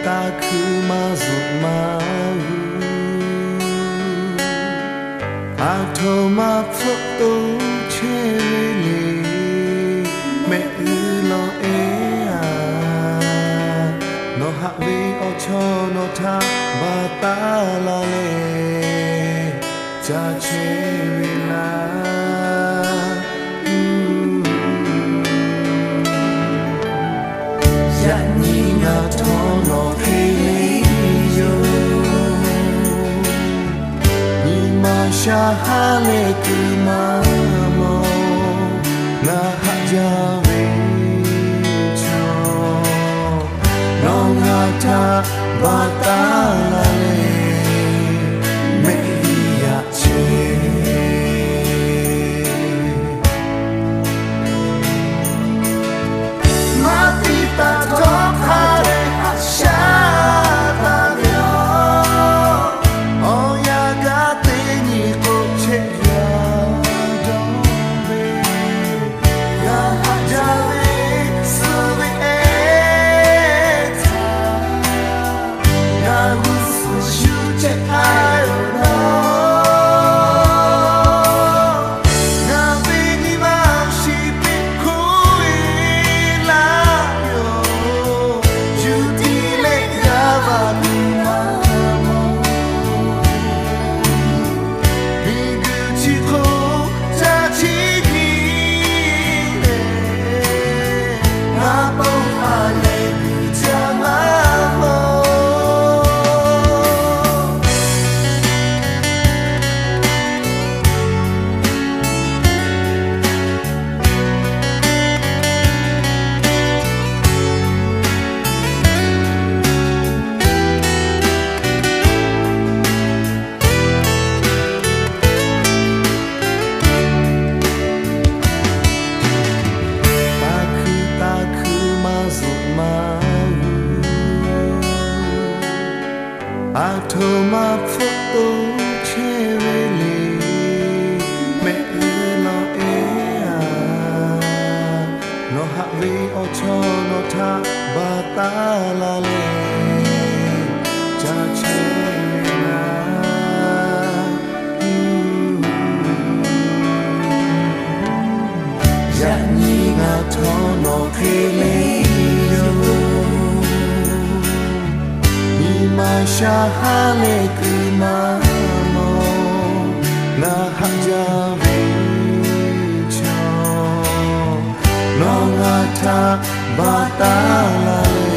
hkui maˇ zuhꞈ maˇ g'uiˬ. Aˬ htoꞈ ma hpfuhˆ to chehˇ ve le, mehˆ g'uiˬ lawˬ ehˉ a. Nawˬ haꞈ ve awˬ chawˇ nawˬ htaꞈ baˬ taˍ laˇ leh, caˇ chehˇ ve laˇ. Yaꞈ nyi ngaˬ htawˇ nawˬ hk'e le yoˬ. Nyi ma sha ha leh kuiˬ maˇ mawˬ, ngaˬ haꞈ jaˇ ve chaw, nawˬ ngaˬ htaꞈ baˬ taˍ laˇ leh, mehˆ g'uiˬ yaꞈ chehˇ. Maˇ piˇ taˍ htawˇ hk'a dehꞈ haꞈ shaˉ taˍ ve yoˬ. Awˬ yanˇ gaˇ teˇ nyi k'o chehˇ yaˇ dawˇ ve, ngaˬ haꞈ jaˇ ve suh ve ehˉ htaꞈ, ngaˬ g'uˇ suhˍ shu chehˇ k'ai-o nawˬ, ngaˬ ve nyi ma shiˍ piˇ hkuˇ e laˇ yoˬ. Yuˬ tiˍ leh g'a vaꞈ tuˬ maˇ mawˬ. Miˬguiˬ chi hk'oˆ caˇ chi nyi lehˬ, ngaˬ ponˬ a leh g'uiˬ jaˇ maˇ mawˬ. Taˇ hkui taˇ hkui maˇ zuhꞈ maˇ g'uiˬ. Aˬ htoꞈ ma hpfuhˆ to chehˇ ve le, mehˆ g'uiˬ lawˬ ehˉ a. Nawˬ haꞈ ve awˬ chawˇ nawˬ htaꞈ baˬ taˍ laˇ leh, caˇ chehˇ ve laˇ. Yaꞈ nyi ngaˬ htawˇ nawˬ hk'e le yoˬ. Nyi ma sha ha leh kuiˬ maˇ mawˬ, ngaˬ haꞈ jaˇ ve chaw, nawˬ ngaˬ htaꞈ baˬ taˍ laˇ leh,